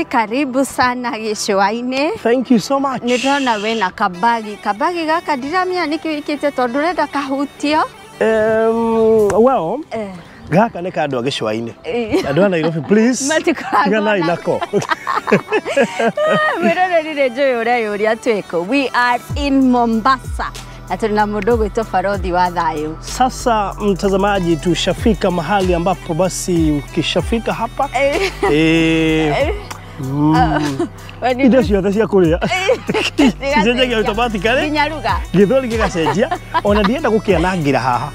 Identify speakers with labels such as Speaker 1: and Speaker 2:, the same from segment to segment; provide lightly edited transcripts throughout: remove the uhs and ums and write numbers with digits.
Speaker 1: Barothi, karibu sana gĩcũa-inĩ.
Speaker 2: Thank you so much.
Speaker 1: Nĩ ndĩrona wĩna kabagi. Kabagi gaka ndiramenya nĩkĩ wĩkĩte tondũ ũrenda kahutio.
Speaker 2: Well, gaka nĩ ka andũ a gĩcũa-inĩ. Andũ a Nairobi, please.
Speaker 1: Matikoragwo
Speaker 2: Tiganai
Speaker 1: na-
Speaker 2: nako.
Speaker 1: Mwĩroreri nĩ njũĩ ũreyũria twĩkũ. We are in Mombasa. Na tũrĩ na mũndũ ũgwĩtwo Barothi wa Thayũ.
Speaker 2: Sasa mtazamaji, tushafika mahali ambapo basi ukishafika hapa indo ciothe cia kũrĩa cicenjagia automatically,
Speaker 1: Nginya ruga.
Speaker 2: Gĩthweri gĩgacenjia, ona ndienda gũkĩanangĩra haha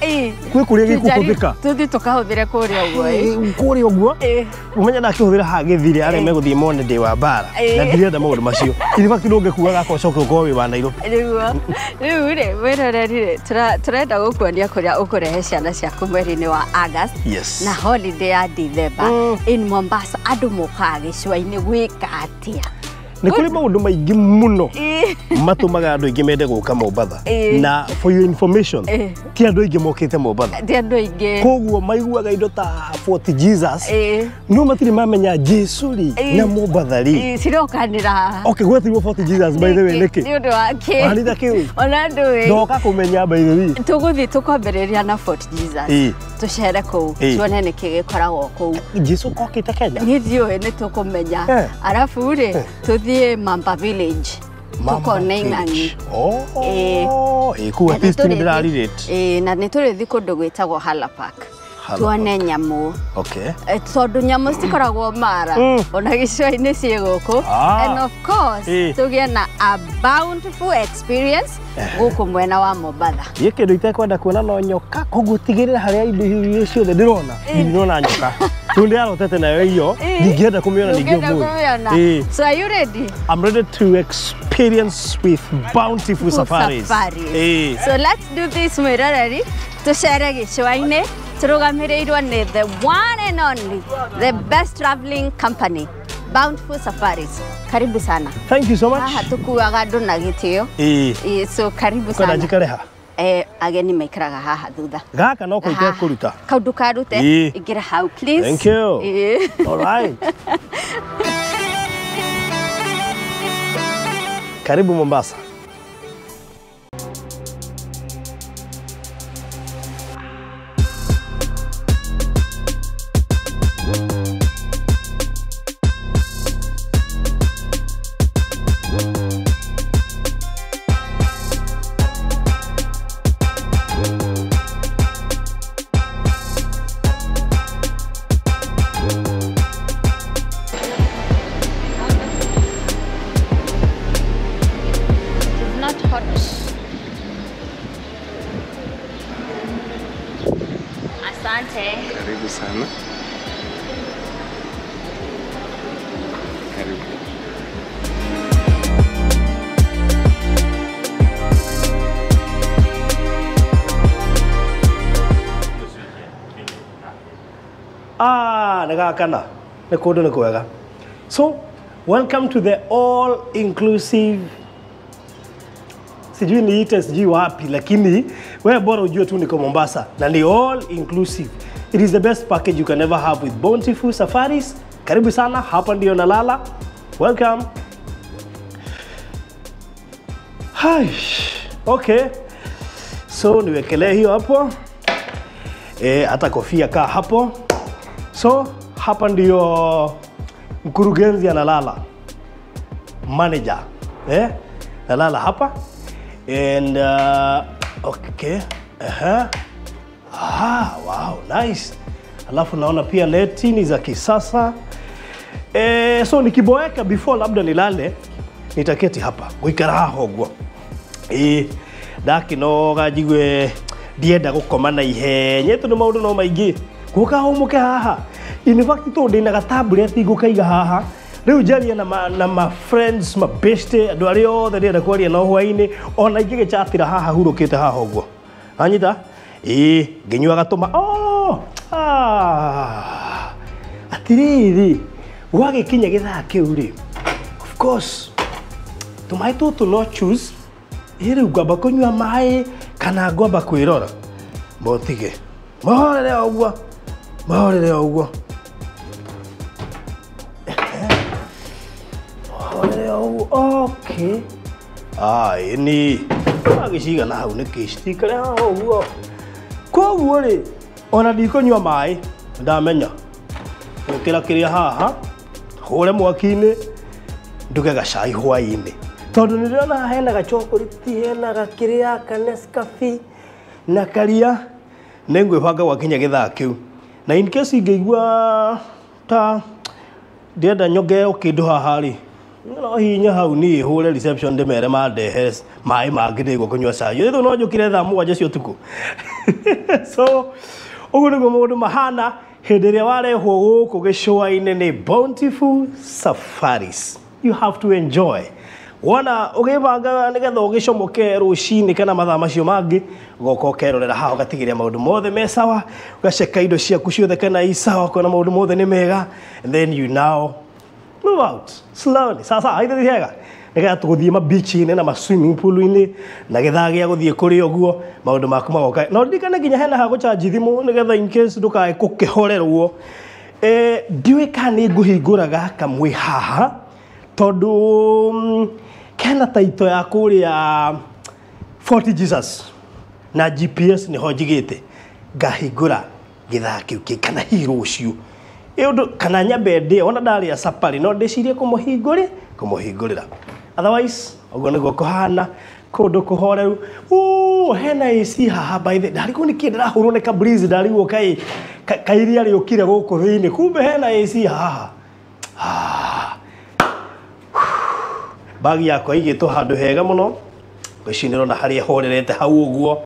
Speaker 2: kwĩ kũrĩa gĩkũhũthĩka.
Speaker 1: Tũthiĩ tũkahũthĩre kũrĩa ũguo.
Speaker 2: Kũrĩa ũguo ũmenya ndakĩhũthĩra haha gĩthire arĩa megũthiĩ mone ndĩ wa mbara na ndirenda maũndũ macio. In fact ndũngĩkua gaka ũcoke ũkorwo wĩ wa Nairobi.
Speaker 1: Nĩguo. Rĩu rĩ, mwĩroreri rĩ, tũrenda gũkuonia kũrĩa ũkũrehe ciana ciaku mweri-inĩ wa August
Speaker 2: Yes.
Speaker 1: na holiday ya December in Mombasa. Andũ mokaga gĩcũa-inĩ gwĩka atĩa?
Speaker 2: Nĩ kũrĩ maũndũ maingĩ mũno matũmaga andũ aingĩ mende gũka Mombatha. Na for your information, ti andũ aingĩ mokĩte Mombatha.
Speaker 1: Ti andũ aingĩ.
Speaker 2: Koguo maiguaga indo ta Fort Jesus, no matirĩ mamenya Jesu rĩ na Mombatha rĩ.
Speaker 1: Cirokanĩra haha.
Speaker 2: Okay, gwetirwo Fort Jesus by the way nĩkĩ?
Speaker 1: Nĩ ũndũ wa kĩ?
Speaker 2: Wanitha kĩu?
Speaker 1: Ona ndũĩ.
Speaker 2: Ndoka kũmenya by the way.
Speaker 1: Tũgũthiĩ tũkwambĩrĩria na Fort Jesus. Tũcere kũu, tuone nĩkĩ gĩkoragwo kũu.
Speaker 2: Jesu kokĩte Kenya?
Speaker 1: Niĩ ndiũĩ, nĩ tũkũmenya. Arabu rĩ, tũthiĩ Mamba Village. Tũkone ing'ang'i.
Speaker 2: Oh, kũu at least nĩ ndĩra-relate.
Speaker 1: Na nĩ tũrĩthiĩ kũndũ gwĩtagwo Hala Park.
Speaker 2: Hala
Speaker 1: Tuone nyamũ. Tondũ nyamũ citikoragwo Mara, ona gĩcũa-inĩ ciĩ gũkũ. And of course, tũgĩe na a bountiful experience gũkũ mwena wa Mombatha.
Speaker 2: Niĩ kĩndũ itekwenda kuona no nyoka, koguo tigĩrĩra harĩa indo icio ciothe ndĩrona, ndinona nyoka. Tondũ ndĩrarotete nayo iyo, ndingĩenda kũmĩona ningĩ
Speaker 1: Ndũngĩenda
Speaker 2: ũmũthĩ.
Speaker 1: kũmĩona. So are you ready?
Speaker 2: I'm ready to experience with Bountiful Safaris.
Speaker 1: Safaris. So let's do this, mwĩroreri. Tũcere gĩcũa-inĩ, tũrũgamĩrĩirwo nĩ the one and only, the best traveling company, Bountiful Safaris. Karibu sana.
Speaker 2: Thank you so much.
Speaker 1: Haha tũkuaga andũ na gĩtĩo. So karibu
Speaker 2: Kwenda
Speaker 1: sana.
Speaker 2: njikare ha?
Speaker 1: Ageni maikaraga haha thutha.
Speaker 2: Gaka no kũite kũruta.
Speaker 1: Kau ndũkarute. Ingĩra hau please.
Speaker 2: Thank you. All right. Karibu Mombasa.
Speaker 1: Asante.
Speaker 3: Karibu sana. Karibu.
Speaker 2: Ah, nĩ nĩ kũndũ nĩ kwega. So, welcome to the all inclusive, sijui niite sijui wapi, lakini wewe bora ujue tu niko Mombasa na ni all inclusive. It is the best package you can ever have with Bountiful Safaris. Karibu sana, hapa ndio nalala. Welcome. Hai. Okay. So niwekelee hiyo hapo. Hata kofia kaa hapo. So hapa ndio mkurugenzi analala. Manager. Nalala hapa. And okay. Ah, wow, nice. Alafu naona pia neti ni za kisasa. So nikiboeka before labda nilale, nitaketi hapa. Guikara haha ũguo. Ndakinoga njigue ndienda gũkoma na ihenya tondũ maũndũ no maingĩ. Gũka hũmũke haha. In fact tondũ ndĩna ga tablet ngũkaiga haha. Rĩu njarie na ma friends, ma beste, andũ arĩa othe ndĩrenda kwaria nao hwainĩ, ona ingĩgĩchatĩra haha hurũkĩte haha ũguo. Anyita? Ngĩnyuaga tũma. Oh! Ah! Atirĩrĩ, gwagĩkinya gĩthaa kĩu rĩ, of course, tũmaĩ tũtũ no choose. Rĩu ngwamba kũnyua maĩ kana ngwamba kwĩrora. Mũtige. Mahorere o ũguo. Mahorere o ũguo. Okay. Ai ni agĩcigana hau nĩkĩ citikare haha ũguo. Koguo rĩ ona ndikũnyua maĩ ndamenya ngũkĩra kĩrĩa haha hũre mwaki-inĩ nduge gacai hwaĩ-inĩ tondũ nĩ ndĩrona hena gachokoleti hena gakĩrĩa ka Nescafe na karia nĩ ngwĩbanga gwakinya gĩthaa kĩu na in case ingĩigua ta ndĩrenda nyongererwo kĩndũ haha rĩ no hinya hau niĩ hũre reception ndĩmere mandehere maĩ mangĩ ndĩgwo kũnyua cai rĩu no njũkire thaa 7 cia ũtukũ. So ũguo nĩguo maũndũ mahana hĩndĩ ĩrĩa warehwo gũkũ gĩcũa-inĩ nĩ Bountiful Safaris. You have to enjoy. Wona ũgĩbanga nĩgetha ũgĩcomoke rũcinĩ kana mathaa macio mangĩ ũgoka ũkerorera haha ũgatigĩrĩra maũndũ mothe me sawa ũgaceka indo ciaku ciothe kana i sawa ũkona maũndũ mothe nĩ mega and then you now move out slowly. Sasa haithe hega nĩgetha tũgũthiĩ mabichi-inĩ na ma swimming pool-inĩ na gĩthaa gĩa gũthiĩ kũrĩ ũguo maũndũ maku magoka na ũririkane nginya hena ha gũchanji thimũ nĩgetha in case ndũkae gũkĩhorerwo. Ndiũĩ kana nĩ ngũhingũra gaka mwĩ haha tondũ kena taito ya kũrĩa 40 Jesus na GPS nĩho njigĩte ngahingũra gĩthaa kĩu kĩ kana hihi rũciũ ĩũndũ kana nyambe ndĩe ona ndarĩa caparĩ no ndĩcirie kũmũhingũrĩra otherwise ũguo nĩguo kũhana kũndũ kũhoreru. Hena AC haha by the ndarigwo nĩkĩ ndĩrahũrwo nĩ ka breeze ndarigwo kaĩ kairia rĩũkire gũkũ thĩinĩ kumbe hena AC haha. Bagi yakwa igĩtwo handũ hega mũno ngwĩciria nĩũrona harĩa horerete hau ũguo.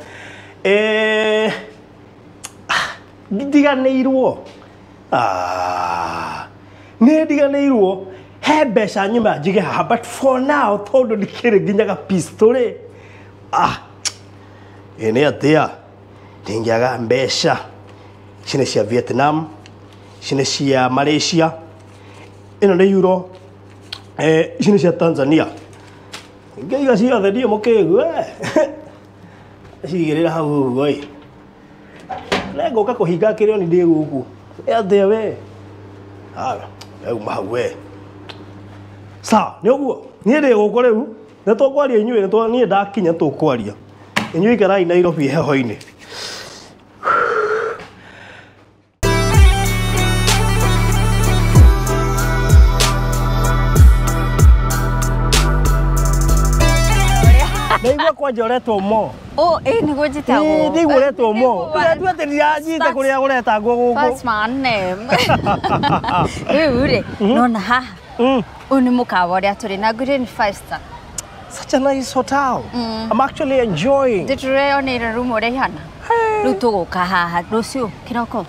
Speaker 2: Ndiganĩirwo nĩ ndiganĩirwo he mbeca nyuma njige haha but for now tondũ ndikĩrĩ nginya ga pistol rĩ ĩ nĩ atĩa ndingĩaga mbeca. Ici nĩ cia Vietnam, ici nĩ cia Malaysia, ĩno nĩ euro, ici nĩ cia Tanzania. Ngĩiga ciothe ndiĩ mũkĩgu cigĩrĩra hau ũguo ĩ nĩngũka kũhinga kĩrĩa ni ndĩ gũkũ nĩ atĩa we uma hau we sawa nĩ ũguo niĩ ndĩ gũkũ rĩu nĩ tũkwaria inyuĩ niĩ ndakinya tũkwaria inyuĩ ikarai Nairobi heho-inĩ. Ndaigua kwanja ũretwo mo.
Speaker 1: Nĩguo njĩtagwo.
Speaker 2: Ndaigua ũretwo mo. Ndũgatue atĩ ndiranjite kũrĩa ũretangwo gũkũ.
Speaker 1: That's my name. Rĩu rĩ, nona haha. Ũyũ nĩ mũkawa ũrĩa tũrĩ na ngwĩre nĩ 5 star.
Speaker 2: Such a nice hotel. I'm actually enjoying.
Speaker 1: Ndĩtũreyoneire room ũrĩa ihana. Rĩu tũgũka haha rũciũ kĩroko.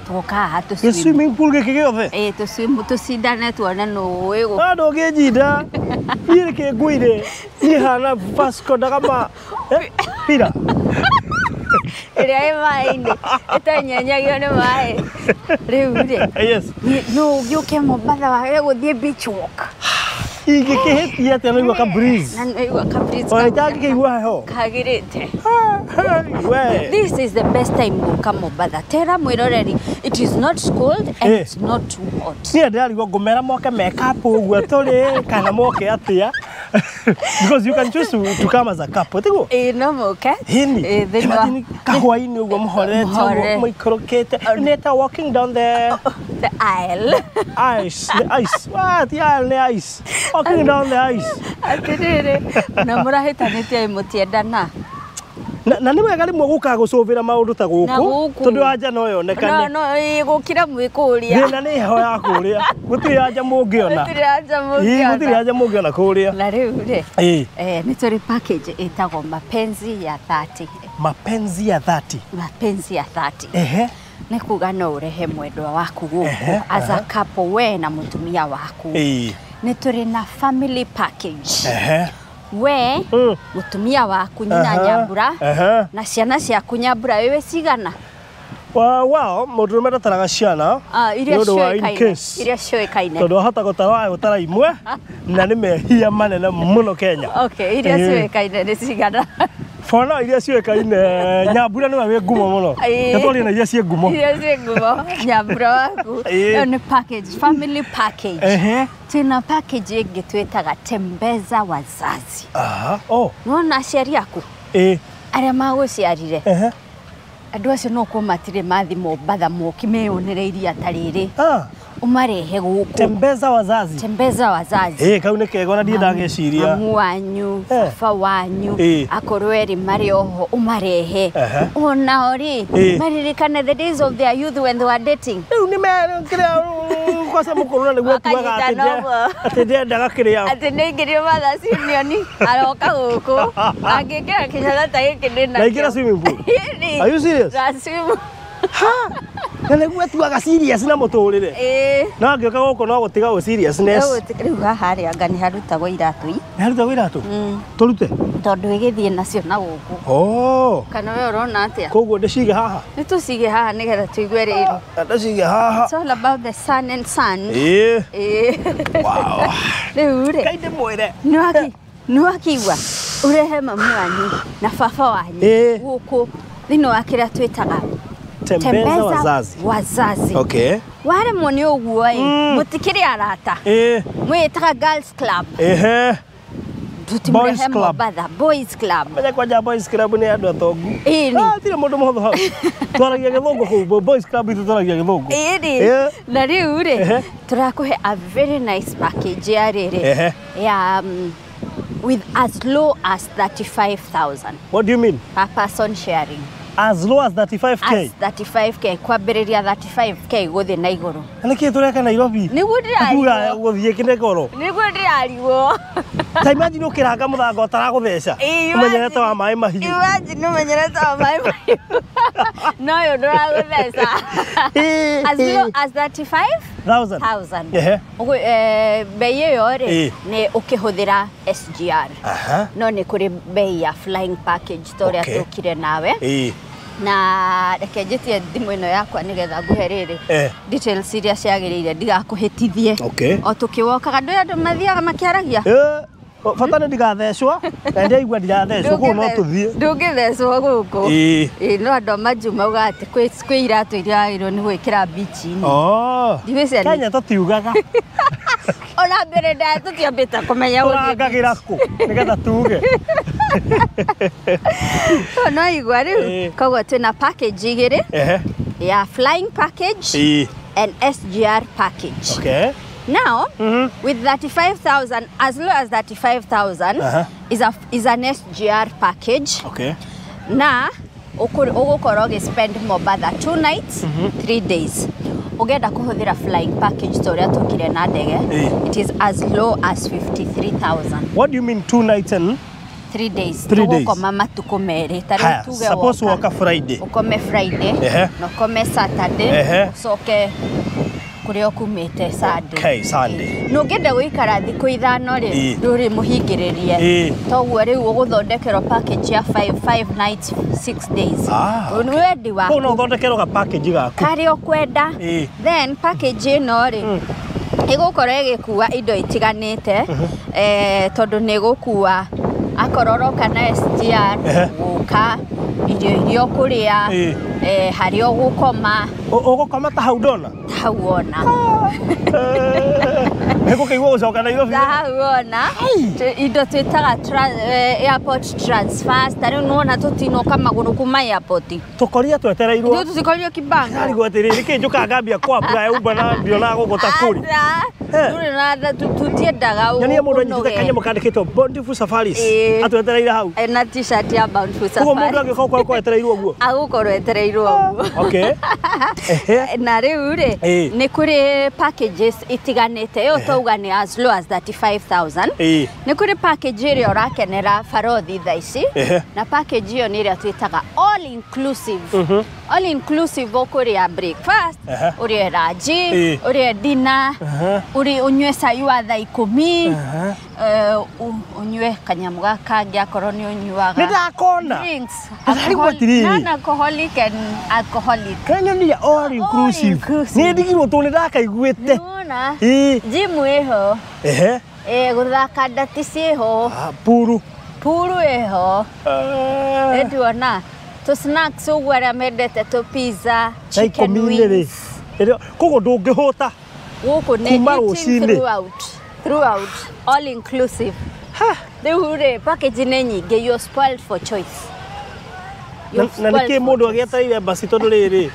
Speaker 1: Tũgũka haha tũ
Speaker 2: swim. Swimming pool gĩkĩ gĩothe?
Speaker 1: Ĩ tũ tũcindane tuone nũ ĩgũ.
Speaker 2: Ndũngĩnjinda. Niĩ nĩkĩ ngũire? Niĩ hana Vasco da Gama. Pira.
Speaker 1: Ĩrĩa ĩ maĩ-inĩ ĩtanyenyagio nĩ maĩ. Rĩu rĩ.
Speaker 2: Yes.
Speaker 1: No ũgĩũke Mombatha wage gũthiĩ beach walk.
Speaker 2: Ingĩkĩhĩtia atĩa naigua ka breeze.
Speaker 1: Na naigua ka breeze.
Speaker 2: Ona itangĩkĩigua heho.
Speaker 1: Kagĩrĩte.
Speaker 2: We.
Speaker 1: This is the best time gũka Mombatha. Tera mwĩroreri, it is not cold and it's not too hot.
Speaker 2: Niĩ ndĩrarigwo ngũmera moke me couple ũguo tũrĩ kana moke atĩa. Because you can choose to come as a couple, tiguo?
Speaker 1: No moke.
Speaker 2: Hini. Imagine kahwainĩ ũguo mũhorete ũguo mũikũrũkĩte. Nĩta walking down the
Speaker 1: aisle.
Speaker 2: Ice, the ice. What? The aisle, the ice. Walking down the ice.
Speaker 1: Atĩrĩrĩ, na mũrahĩtanĩtie mũtiendana.
Speaker 2: Na nĩ wega rĩmwe gũkaga gũcũvĩra maũndũ ta gũkũ tondũ anja no yonekane.
Speaker 1: No gũkira mwĩ kũrĩa.
Speaker 2: Thĩna nĩ heho ya kũrĩa. Gũtirĩ anja mũngĩona.
Speaker 1: Gũtirĩ anja mũngĩona.
Speaker 2: Gũtirĩ anja mũngĩona kũrĩa.
Speaker 1: Na rĩu rĩ, nĩ tũrĩ package ĩtagwo Mapenzi ya 30.
Speaker 2: Mapenzi ya 30.
Speaker 1: Mapenzi ya 30. Nĩ kuga no ũrehe mwendwa waku gũkũ as a couple we na mũtumia waku. Nĩ tũrĩ na family package. We mũtumia waku nyina Nyambura na ciana ciaku Nyambura wewe cigana?
Speaker 2: Well, mũndũrũme ndataraga ciana
Speaker 1: iria ciũĩkaine
Speaker 2: tondũ ahota gũtara wae gũtara imwe na nĩ mehia manene mũno Kenya.
Speaker 1: Okay, iria ciũĩkaine nĩ cigana?
Speaker 2: For now iria ciũĩkaine Nyambura nĩwe wĩ ngumo mũno. Nĩtwarie na iria ciĩ ngumo.
Speaker 1: Iria ciĩ ngumo Nyambura waku. Ĩyo nĩ package, family package. Twĩna package ĩngĩ twĩtaga Tembeza Wazazi.
Speaker 2: Aha. Oh.
Speaker 1: Nĩwona aciari aku arĩa magũciarire, andũ acio no kuo matirĩ mathi Mombatha moki meyonere iria ta rĩrĩ, ũmarehe gũkũ.
Speaker 2: Tembeza Wazazi.
Speaker 1: Tembeza Wazazi.
Speaker 2: Kau nĩ kega ona ndirĩ ndageciria.
Speaker 1: Mamu wanyu, baba wanyu, akorwo erĩ marĩ oho ũmarehe. Onao rĩ, maririkane the days of their youth when they were dating.
Speaker 2: Rĩu nĩ kĩrĩa kwaca mũkũrũ na nĩguo atuaga atĩ ndĩendaga kĩrĩa.
Speaker 1: Atĩ nĩaingĩrio Mothers Union aroka gũkũ. Angĩkĩra kĩnyatha ta gĩkĩ ndĩ nakĩo.
Speaker 2: Na ingĩra swimming pool? Are you serious?
Speaker 1: Na swim.
Speaker 2: Ha! Na nĩguo atuaga serious na mũtũrĩre. No angĩũka gũkũ no gũtiga ũ seriousness.
Speaker 1: Rĩu haha rĩ anga nĩ harutagwo iratũ ii.
Speaker 2: Nĩ harutagwo iratũ? Tũrute?
Speaker 1: Tondũ ĩgĩthiĩ nacio na gũkũ.
Speaker 2: Oh.
Speaker 1: Kana we ũrona atĩa?
Speaker 2: Koguo ndĩcige haha?
Speaker 1: Nĩ tũcige haha nĩgetha tũigue rĩrĩ.
Speaker 2: Ndĩcige haha.
Speaker 1: It's all about the sun and sun.
Speaker 2: Wow.
Speaker 1: Rĩu rĩ.
Speaker 2: Ngai ndĩmwĩre.
Speaker 1: Nĩwakĩigua ũrehe mamu wanyu na baba wanyu gũkũ thĩinĩ wa kĩrĩa twĩtaga
Speaker 2: Tembeza Wazazi.
Speaker 1: Wazazi.
Speaker 2: Okay.
Speaker 1: Waremwo nĩ ũguo ĩ, mũtikĩrĩ arata. Mwĩtaga Girls Club.
Speaker 2: Boys Club.
Speaker 1: Boys Club.
Speaker 2: Menya kwanja Boys Club nĩ andũ atongu. Tirĩ mũndũ mũhũthũ hau. Twaragia gĩthũngũ kũu. Boys Club itũ twaragia gĩthũngũ.
Speaker 1: Na rĩu rĩ, tũrakũhe a very nice package ya rĩrĩ. Ya with as low as 35,000.
Speaker 2: What do you mean?
Speaker 1: Per person sharing.
Speaker 2: As low as 35K?
Speaker 1: As 35K, kwambĩrĩria 35K gũthiĩ na igũrũ.
Speaker 2: Na nĩkĩĩ tũreka Nairobi?
Speaker 1: Nĩguo ndĩrarigwo.
Speaker 2: Gũthiĩ kĩnegoro.
Speaker 1: Nĩguo ndĩrarigwo.
Speaker 2: Ta imagine ũkĩranga mũthanga ũtaragũtheca. Ũmenyerete wa maĩ mahiũ.
Speaker 1: Imagine ũmenyerete wa maĩ mahiũ. No ũyũ ndũragũtheca. As low as 35,000. Bei ĩyo rĩ, nĩ ũkĩhũthĩra SGR. No nĩ kũrĩ bei ya flying package ta ũrĩa tũkire nawe. Na reke njĩtie thimũ ĩno yakwa nĩgetha ngũhe rĩrĩ details iria ciagĩrĩire ndigakũhĩtithie. O tũkĩwokaga ndũĩ andũ mathiaga makĩaragia.
Speaker 2: Bata nĩ ndigathecwo na ndĩraigua ndirathecwo koguo no tũthiĩ.
Speaker 1: Ndũngĩthecwo gũkũ. No andũ a Majuu maugaga atĩ kwĩ iratũ iria wagĩrĩirwo nĩ gwĩkĩra beach-inĩ.
Speaker 2: Kenya tũtiugaga.
Speaker 1: Ona mbere ndaya tũtiambĩte kũmenya gũthiĩ.
Speaker 2: Tũrangagĩra kũ nĩgetha tuge.
Speaker 1: No igua rĩu koguo twĩna package igĩrĩ ya flying package and SGR package.
Speaker 2: Okay.
Speaker 1: Now, with 35,000, as low as 35,000 is an SGR package.
Speaker 2: Okay.
Speaker 1: Na ũgũkorwo ũgĩ spend Mombatha 2 nights, 3 days. Ũngĩenda kũhũthĩra flying package ta ũrĩa tũkire na ndege, it is as low as 53,000.
Speaker 2: What do you mean 2 nights and
Speaker 1: 3 days?
Speaker 2: 3 days.
Speaker 1: Tũgũkoma matukũ merĩ. Ta rĩu tuge
Speaker 2: suppose woka Friday.
Speaker 1: Ũkome Friday, na ũkome Saturday, ũcoke kũrĩa ũkumĩte Sunday.
Speaker 2: Okay, Sunday.
Speaker 1: Na ũngĩenda gũikara thikũ ithano rĩ, ndũrĩ mũhingĩrĩrie. Toguo rĩu ũgũthondekerwo package ya 5 nights, 6 days. Nĩ wendi waku.
Speaker 2: Koguo no ũthondekerwo ga package gaku.
Speaker 1: Karĩa ũkwenda. Then package ĩno rĩ, ĩgũkorwo ĩgĩkua indo itiganĩte, tondũ nĩ ĩgũkua akorwo ũroka na SGR, gũka irio iria ũkũrĩa, harĩa ũgũkoma.
Speaker 2: Ũgũkoma ta hau ndona?
Speaker 1: Ta hau wona.
Speaker 2: Nĩngũkĩigua gũcoka Nairobi.
Speaker 1: Ta hau wona. Indo twĩtaga airport transfers, ta rĩu nĩwona tũtinoka magũrũ kuma airport.
Speaker 2: Tũkoria twetereirwo.
Speaker 1: Ithuĩ tũtikorio kibango.
Speaker 2: Ndarigwo atĩrĩrĩ, nĩkĩ njũkaga ngambia kũ apply Uber na ndionaga gũkũ ta kũrĩ.
Speaker 1: Aca, ndũrĩ na tũtiendaga
Speaker 2: Nyonia mũndũ anyitĩte kanyamũ kandĩkĩtwo Bountiful Safaris. Atwetereire hau.
Speaker 1: Na t-shirt ya Bountiful Safaris.
Speaker 2: Koguo mũndũ angĩũka gũkorwo etereirwo ũguo.
Speaker 1: Agũkorwo etereirwo ũguo.
Speaker 2: Okay.
Speaker 1: Na rĩu rĩ, nĩ kũrĩ packages itiganĩte. Ĩyo twauga nĩ as low as 35,000. Nĩ kũrĩ package ĩrĩa ũrakenera barothi thaa ici. Na package ĩyo nĩ ĩrĩa twĩtaga all inclusive. All inclusive ũkũrĩa breakfast, ũrĩe lunch, ũrĩe dinner, ũnyue cai wa thaa 10, ũnyue kanyamũ gaka kangĩ akorwo nĩ ũnyuaga.
Speaker 2: Nĩ ndakona.
Speaker 1: Drinks.
Speaker 2: Ndarigwo atĩrĩrĩ.
Speaker 1: Non-alcoholic and alcoholic.
Speaker 2: Kanyonia all inclusive. Nĩ ndigirwo tondũ nĩ ndakaiguĩte.
Speaker 1: Nĩwona? Gym ĩho. Gũthaka ndati ciĩho.
Speaker 2: Puru.
Speaker 1: Pool ĩho. Nĩnduona tũ snacks ũguo arĩa mendete tũ pizza,
Speaker 2: Thaa
Speaker 1: chicken
Speaker 2: ikũmi rĩ.
Speaker 1: wings.
Speaker 2: Koguo ndũngĩhũta.
Speaker 1: Gũkũ nĩ
Speaker 2: Kuma
Speaker 1: eating
Speaker 2: rũcinĩ.
Speaker 1: throughout, all inclusive. Rĩu rĩ, package nĩ nyingĩ, you're spoiled for choice.
Speaker 2: Na
Speaker 1: You're
Speaker 2: na nĩkĩ
Speaker 1: spoiled for
Speaker 2: mũndũ
Speaker 1: choice.
Speaker 2: agĩetereire mbasi tondũ rĩrĩ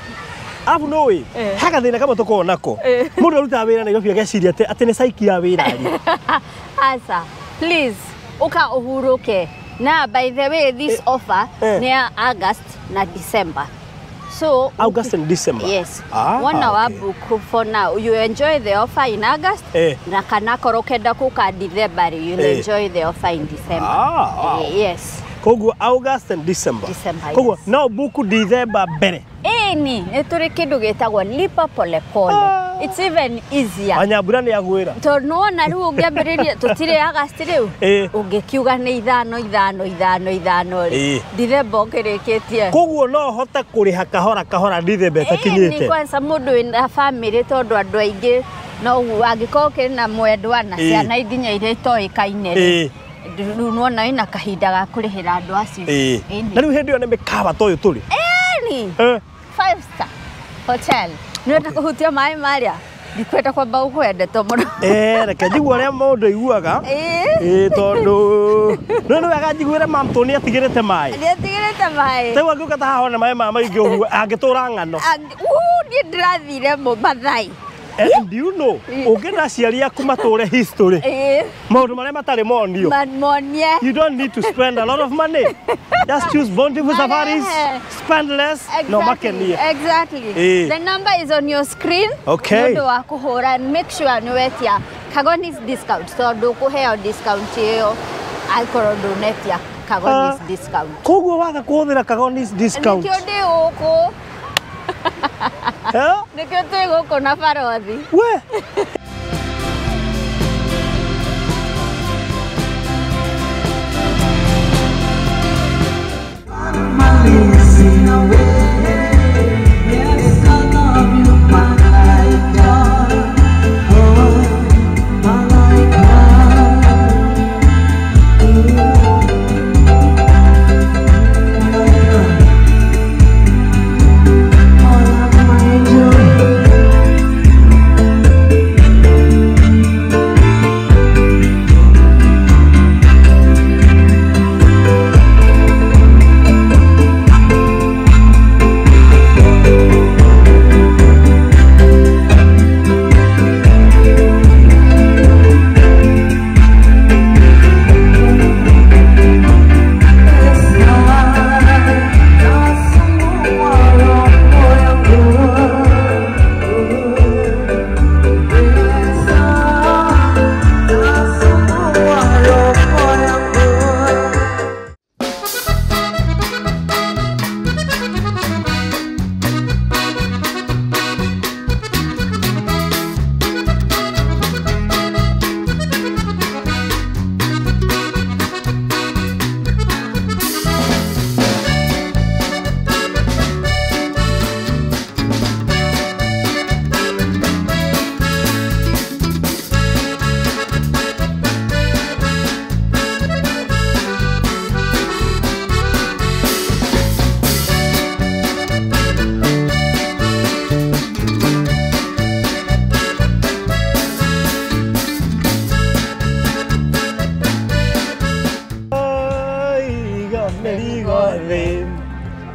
Speaker 2: arabu nũĩ he gathĩna kamwe tũkoragwo nako mũndũ arutaga wĩra Nairobi ageciria atĩ nĩ caiki ya wĩra rĩ.
Speaker 1: Asa, please, uka ũhurũke. Na by the way, this offer nĩ ya August na December. So
Speaker 2: August and December.
Speaker 1: Yes.
Speaker 2: Ah,
Speaker 1: Wona wa
Speaker 2: okay.
Speaker 1: book for now. You enjoy the offer in August. Na kana korwo ũkenda kũka December, you'll enjoy the offer in December.
Speaker 2: Ah, wow.
Speaker 1: Yes.
Speaker 2: Koguo August and December.
Speaker 1: December,
Speaker 2: Koguo
Speaker 1: yes.
Speaker 2: no book December mbere.
Speaker 1: Ĩni, nĩ tũrĩ kĩndũ gĩtagwo lipa pole pole.
Speaker 2: Ah.
Speaker 1: It's even easier.
Speaker 2: Anyambura nĩ agwĩra.
Speaker 1: Tondũ nĩwona rĩu ũngĩambĩrĩria tũtirĩ August rĩu ũngĩkiuga nĩ ithano ithano ithano ithano rĩ, December ũkĩrĩkĩtie.
Speaker 2: Koguo no hote kũrĩha kahora kahora December
Speaker 1: Ĩni
Speaker 2: ĩtakinyĩte.
Speaker 1: kwanza mũndũ wĩna family tondũ andũ aingĩ no ũguo angĩkorwo ũkĩrĩ na mwendwa na ciana nginya iria itoĩkaine rĩ, rĩu nĩwona wĩna kahinda ga kũrĩhĩra andũ acio. Ĩni.
Speaker 2: Na rĩu hĩndĩ ĩyo nĩ mĩkawa ta ũyũ tũrĩ.
Speaker 1: Ĩni. Five star hotel. Nĩwenda kũhutia maĩ marĩa? Ndikwenda kwamba gũkũhe ndeto mũno.
Speaker 2: Reke njigue ũrĩa mũndũ aiguaga. Tondũ no nĩ wega njiguĩre mam tũ nĩ atigĩrĩte maĩ.
Speaker 1: Nĩatigĩrĩte maĩ.
Speaker 2: Rĩu angĩũka ta haha one maĩ maya maingĩ ũguo angĩtũra ng'ano.
Speaker 1: Niĩ ndĩrathire Mathai.
Speaker 2: And you know, ũngĩenda aciari aku matũre history. Maũndũ marĩa matarĩ monio.
Speaker 1: Monie.
Speaker 2: You don't need to spend a lot of money. Just choose Bountiful Safaris, spend less, no makenie.
Speaker 1: Exactly. The number is on your screen.
Speaker 2: Okay.
Speaker 1: Nĩ ũndũ wa kũhũra, make sure nĩ wetia Kagonis discount tondũ ũkũheo discount ĩyo angĩkorwo ndũnetia Kagonis discount.
Speaker 2: Koguo waga kũhũthĩra Kagonis discount.
Speaker 1: Nĩkĩo ndĩ gũkũ. Nĩkĩo twĩ gũkũ na barothi.
Speaker 2: We.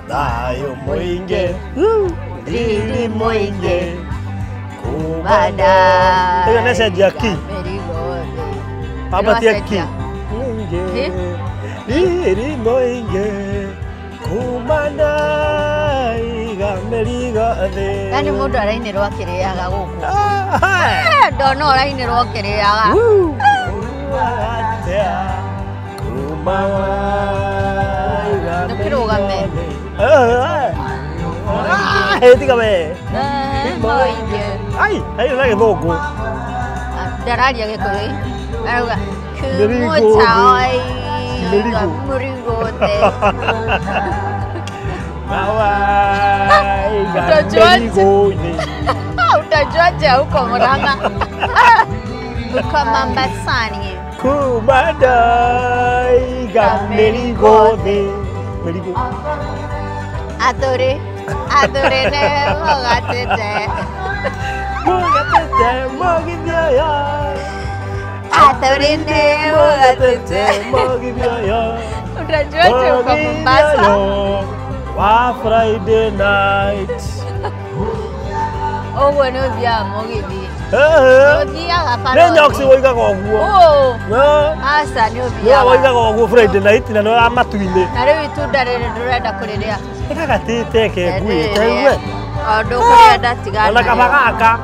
Speaker 2: Thayo mũingĩ, riri mũingĩ,
Speaker 1: Kumada.
Speaker 2: Ĩyo nĩ cenjia ki. Ambatia ki. Mũingĩ, riri mũingĩ, kumada iga mĩrigo thĩ.
Speaker 1: Yani mũndũ arainĩrwo akĩrĩaga gũkũ. Ndona ũrainĩrwo ũkĩrĩaga. Ndũkĩrũgame.
Speaker 2: Tiga we. Ai, ai na gĩthũngũ.
Speaker 1: Ndararia Gĩkũyũ. Arauga
Speaker 2: Mĩrigo
Speaker 1: kumũta mũrigo thĩ.
Speaker 2: Utajuaje?
Speaker 1: Utajuaje huko Murang'a? Uko Mombasani.
Speaker 2: Kumadaiga Ngaiga mĩrigo thĩ. Mĩrigo.
Speaker 1: Athuri athuri nĩ mũgatĩte.
Speaker 2: Mũgatĩte mũgithi ũyũ.
Speaker 1: Athuri nĩ mũgatĩte
Speaker 2: mũgithi ũyũ.
Speaker 1: Utajua tuko Mombasa.
Speaker 2: Wa Friday night.
Speaker 1: Ũguo nĩ ũthiaga mũgithi. Ũthiaga
Speaker 2: Nĩ
Speaker 1: barothi.
Speaker 2: nyoksi woigaga ũguo.
Speaker 1: Ũũ. Aca nĩ
Speaker 2: Nĩwe
Speaker 1: ũthiaga.
Speaker 2: woigaga ũguo Friday night na nĩ wa matu-inĩ.
Speaker 1: Na rĩu itunda rĩrĩ ndũrenda kũrĩrĩa.
Speaker 2: Ĩgagatĩte ke nguĩte ũguo.
Speaker 1: O ndũkũrĩenda tigana.
Speaker 2: Ona kaba gaka.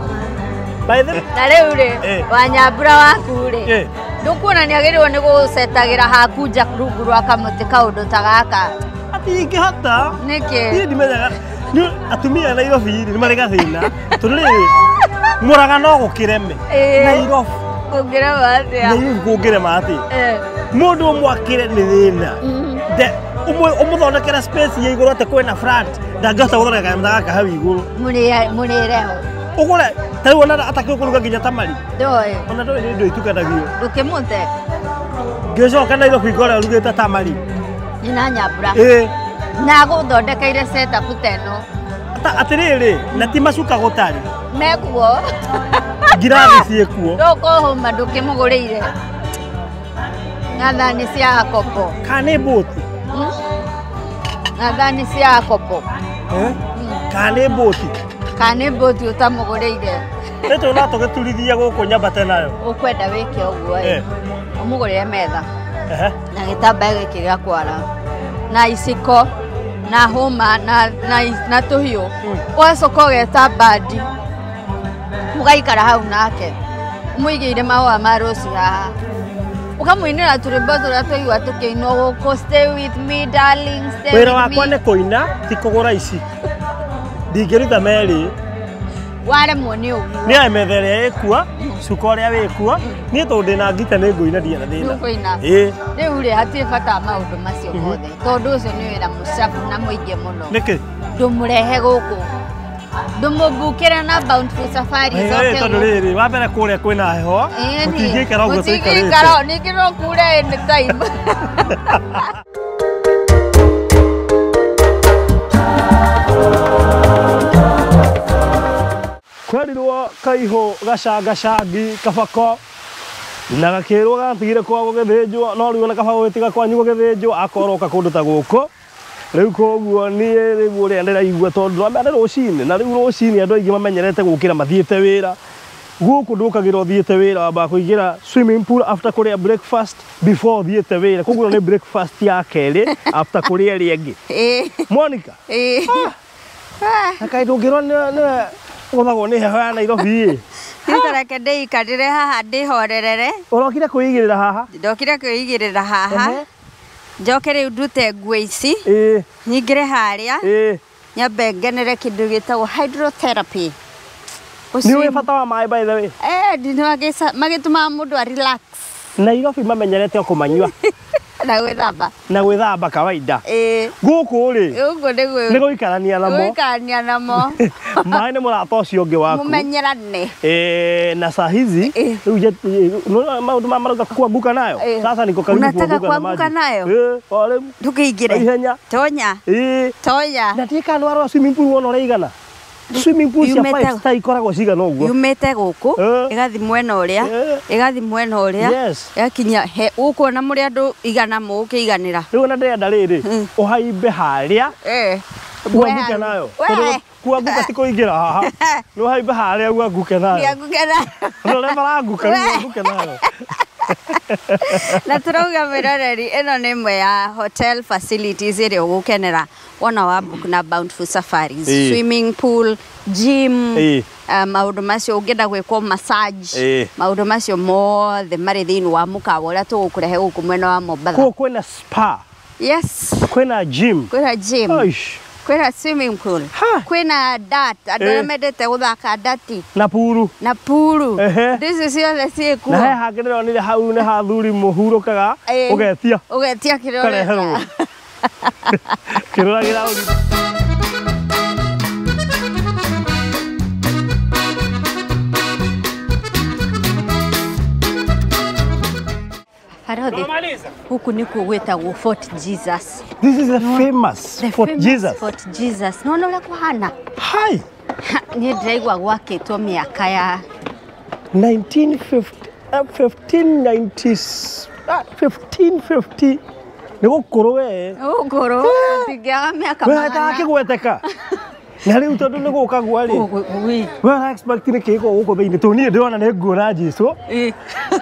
Speaker 2: By the
Speaker 1: Na rĩu rĩ, wanyambura waku rĩ, ndũkuona nĩ agĩrĩirwo nĩ gũcetagĩra haku nja rungu rwa kamũtĩ kaũndũ ta gaka.
Speaker 2: Atingĩhota.
Speaker 1: Nĩkĩ?
Speaker 2: Niĩ ndimenyaga. Nĩ atumia a Nairobi rĩ nĩ marĩ gathĩna. Tondũ rĩrĩ mũraga no gũkĩreme. Nairobi.
Speaker 1: Kũngĩrema atĩa?
Speaker 2: Nairobi kũngĩrema atĩa? Mũndũ ũmwakĩre nĩ thĩna. Ũmũthondekere space ya igũrũ atĩ kwĩna flat ndangĩhota gũthondeka kanyamũ ta gaka hau igũrũ.
Speaker 1: Mũrĩre ho.
Speaker 2: Ũgũre ta rĩu ona atakĩũĩ kũruga nginya tamari.
Speaker 1: Ndoĩ.
Speaker 2: Ona ndoĩ nĩ indo itukanagio.
Speaker 1: Ndũkĩmũte.
Speaker 2: Ngĩcoka Nairobi ngore ũrugĩte tamari.
Speaker 1: Nĩ na nyambura. Na gũthondekeire setup ta ĩno.
Speaker 2: Atĩrĩrĩ, na ti macuka gũtarĩ.
Speaker 1: Mekuo.
Speaker 2: Ngirathi ciĩkuo.
Speaker 1: Ndũkũhũma ndũkĩmũgũrĩire. Na thani cia kopo.
Speaker 2: Kana nĩ mbũti?
Speaker 1: Na thani cia kopo.
Speaker 2: Kana nĩ mbũti?
Speaker 1: Kana nĩ mbũti ũtamũgũrĩire.
Speaker 2: Nĩ tũ no tũgĩturithie gũkũ nyambate nayo.
Speaker 1: Ũkwenda wĩke ũguo ĩ. Ũmũgũrĩre metha. Na gĩtambaya gĩkĩ gĩa kwara. Na iciko na hũma na tũhiũ. Ũgacoka ũgeta bandi. Mũgaikara hau nake. Ũmũigĩire mahũa ma rose haha. Ũkamũinĩra tũrwĩmbo tũrĩa twaigua tũkĩinwo gũkũ, stay with me darling, stay with me.
Speaker 2: Wĩra wakwa nĩ kũina ti kũgũra ici. Ndingĩruta merĩ.
Speaker 1: Waremwo nĩ ũguo.
Speaker 2: Nĩ metha ĩrĩa ĩkua, cuka ũrĩa wĩkua, niĩ tondũ ndĩna ngita nĩ ngũina ndirĩ na thĩna.
Speaker 1: Nĩũkũina. Rĩu rĩ hatirĩ bata wa maũndũ macio mothe tondũ ũcio nĩ wĩra mũcabu na mũingĩ mũno.
Speaker 2: Nĩkĩ?
Speaker 1: Ndũmũrehe gũkũ. Ndũmũmbukĩre na Bountiful Safaris oke
Speaker 2: Tondũ rĩrĩ wa mbere kũrĩa kwĩna heho, mũtingĩikara ũguo tũikarĩte.
Speaker 1: Mũtingĩikara, ningĩ no kure anytime.
Speaker 2: Kwerirwo kaihũ gacangacangi kabako na gakĩrwo gatigire kwa gũgĩthĩnjwo no rĩu ona kaba gũgĩtiga kwanyu gũgĩthĩnjwo akoroka kũndũ ta gũkũ. Rĩu koguo niĩ rĩu ũrĩa ndĩraigua tondũ ndamenya nĩ rũcinĩ na rĩu rũcinĩ andũ aingĩ mamenyerete gũkĩra mathiĩte wĩra. Gũkũ ndũkagĩra ũthiĩte wĩra wambaga kũingĩra swimming pool after kũrĩa breakfast before ũthiĩte wĩra. Koguo nĩ breakfast ya kerĩ after kũrĩa ĩrĩa ĩngĩ. Monica. Na kaĩ ndũngĩrwo nĩwe ũgũthagwo nĩ heho ya Nairobi ĩ.
Speaker 1: Nĩ ndĩikarĩre haha ndĩhorerere.
Speaker 2: Ũrokire kwĩigĩrĩra haha?
Speaker 1: Ndokire kwĩigĩrĩra haha. Njoke rĩu ndute nguo ici. Nyingĩre harĩa. Nyambe ngenere kĩndũ gĩtagwo hydrotherapy.
Speaker 2: Nĩ ũĩ bata wa maĩ by the way?
Speaker 1: Magĩtũmaga mũndũ a relax.
Speaker 2: Nairobi mamenyerete o kũmanyua.
Speaker 1: Na gwĩthamba.
Speaker 2: Na gwĩthamba kawaida. Gũkũ rĩ.
Speaker 1: Gũkũ
Speaker 2: nĩ gũikarania namo.
Speaker 1: Gũikarania namo.
Speaker 2: Maĩ nĩ mũrata ũcio ũngĩ waku.
Speaker 1: Mũmenyerane.
Speaker 2: Na saa hizi rĩu maũndũ ma marauga kuanguka nayo. Sasa niko karibu kuanguka na maji.
Speaker 1: Unataka kuanguka nayo? Ndũkĩingĩre.
Speaker 2: Ihenya.
Speaker 1: Tonya. Tonya.
Speaker 2: Na ndiĩ kana warora swimming pool wona ũrĩa igana. Swimming pool cia 5 star ikoragwo cigana ũguo.
Speaker 1: Yumĩte gũkũ ĩgathiĩ mwena ũrĩa, ĩgathiĩ mwena ũrĩa, ĩgakinya he ũkuona mũrĩ andũ igana mũgũkĩiganĩra.
Speaker 2: Rĩu ona ndĩrenda rĩrĩ ũhaimbe harĩa uanguke nayo. Kuanguka ti kũingĩra haha. Nĩ ũhaimbe harĩa uanguke nayo.
Speaker 1: Uanguke nayo.
Speaker 2: Andũ arĩa maranguka rĩu uanguke nayo.
Speaker 1: Na tũrauga mwĩroreri ĩno nĩ ĩmwe ya hotel facilities ĩrĩa ũgũkenera wona wa book na Bountiful Safaris. Swimming pool, gym, maũndũ macio ũngĩenda gwĩkwo massage, maũndũ macio mothe marĩ thĩinĩ wa mũkawa ũrĩa tũgũkũrehe gũkũ mwena wa Mombatha.
Speaker 2: Kũu kwĩna spa.
Speaker 1: Yes.
Speaker 2: Kwĩna gym.
Speaker 1: Kwĩna gym. Kwĩna swimming pool. Kwĩna dart, andũ arĩa mendete gũthaka dati.
Speaker 2: Na puru.
Speaker 1: Na puru. Ici ciothe ciĩkuo.
Speaker 2: Na he hangĩ ndĩronire hau nĩ ha athuri mũhurũkaga ũgetia.
Speaker 1: Ũgetia kĩrĩa ũrenda.
Speaker 2: Kĩroragĩra ũru.
Speaker 1: Barothi. Gũkũ nĩkuo gwĩtagwo Fort Jesus.
Speaker 2: This is the famous
Speaker 1: The
Speaker 2: Fort
Speaker 1: famous
Speaker 2: Jesus.
Speaker 1: Fort Jesus. Nona ũrĩa kũhana?
Speaker 2: Hi.
Speaker 1: Niĩ ndĩraigua gwakĩtwo mĩaka ya
Speaker 2: 1950 1590 1550 nĩ gũkũrũ we.
Speaker 1: Ũkũrũ ũtingĩaga mĩaka
Speaker 2: We
Speaker 1: magana.
Speaker 2: atakĩgweteka. Na rĩu tondũ nĩ gũka gwa rĩ.
Speaker 1: Wi.
Speaker 2: We ũra expect nĩ kĩĩ gũkũ thĩinĩ tondũ niĩ ndĩrona nĩ nguona Jesu.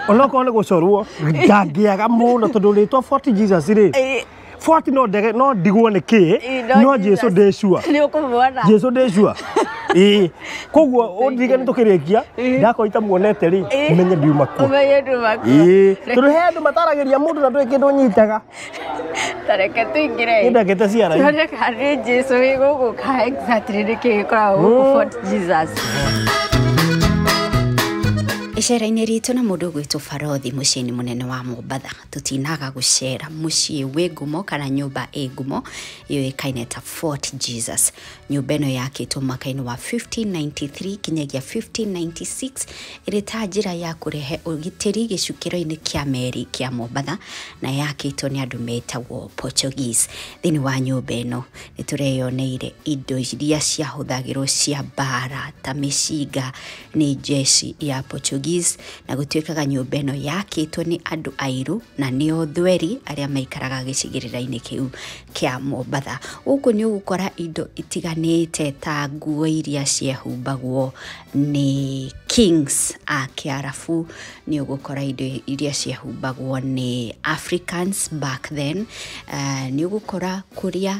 Speaker 2: Onokorwo nĩ gũcorwo ndangĩaga mũno tondũ rĩtwa Fort Jesus rĩ. Fort no ndege no ndigwo nĩ kĩĩ no Jesu ndĩ sure.
Speaker 1: Nĩ ũkũmuona.
Speaker 2: Jesu ndĩ sure. Ĩĩ koguo ũndirikane tũkĩrĩkia ndakorwo itamuonete rĩ menye ndiuma kuo.
Speaker 1: Ũmenye nduma kuo.
Speaker 2: Ĩĩ tondũ he andũ mataragĩria mũndũ na ndũrĩ kĩndũ ũnyitaga.
Speaker 1: Ta reke tũingĩre.
Speaker 2: Nĩ ndekete ciara.
Speaker 1: Tuone kana nĩ Jesu wĩ gũkũ kana exactly nĩ kĩĩ gĩkoragwo gũkũ Fort Jesus.
Speaker 3: Icera-inĩ ritũ na mũndũ ũgwĩtwo Barothi mũciĩ-inĩ mũnene wa Mombatha tũtinaga gũcera mũciĩ wĩ ngumo kana nyũmba ĩ ngumo yũĩkaine ta Fort Jesus. Nyũmba ĩno yakĩtwo mwaka-inĩ wa 1593 kinyagia 1596 ĩrĩ ta njĩra ya kũrehe ũgitĩri gĩcukĩro-inĩ kĩa meri kĩa Mombatha na yakĩtwo nĩ andũ metagwo Portuguese. Thĩinĩ wa nyũmba ĩno nĩ tũreyoneire indo iria ciahũthagĩrwo cia mbara ta mĩcinga nĩ jeshi ya Portuguese na gũtuĩkaga nyũmba ĩno yakĩtwo nĩ andũ airũ na nĩo thweri arĩa maikaraga gĩcigĩrĩra-inĩ kĩu kĩa Mombatha. Gũkũ nĩ ũgũkora indo itiganĩte ta nguo iria ciehumbagwo nĩ kings a Kĩarabu, nĩ ũgũkora indo iria ciehumbagwo nĩ Africans back then. Nĩ ũgũkora kũrĩa